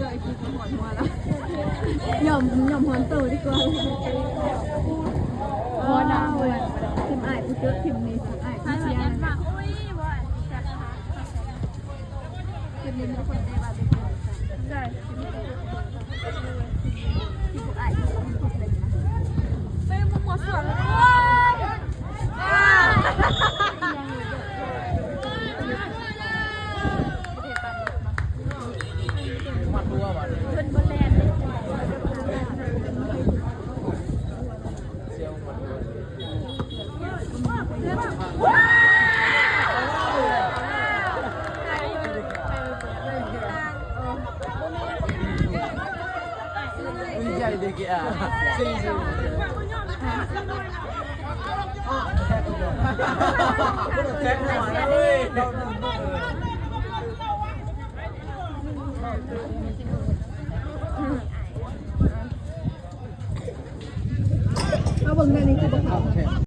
ເຈົ້າໄອ້ກີກມາຫອນຫົວລະ ຍອມ ຍອມຫອນໂຕດີກວ່າ. ບໍ່ນາເພື່ອນ ທີມອ້າຍຜູ້ເຈີ ທີມນີ້ ທີມອ້າຍຜູ້ເຊຍ. ເຮົາເບິ່ງແນວນີ້ຄືບໍ່ເຂົ້າ.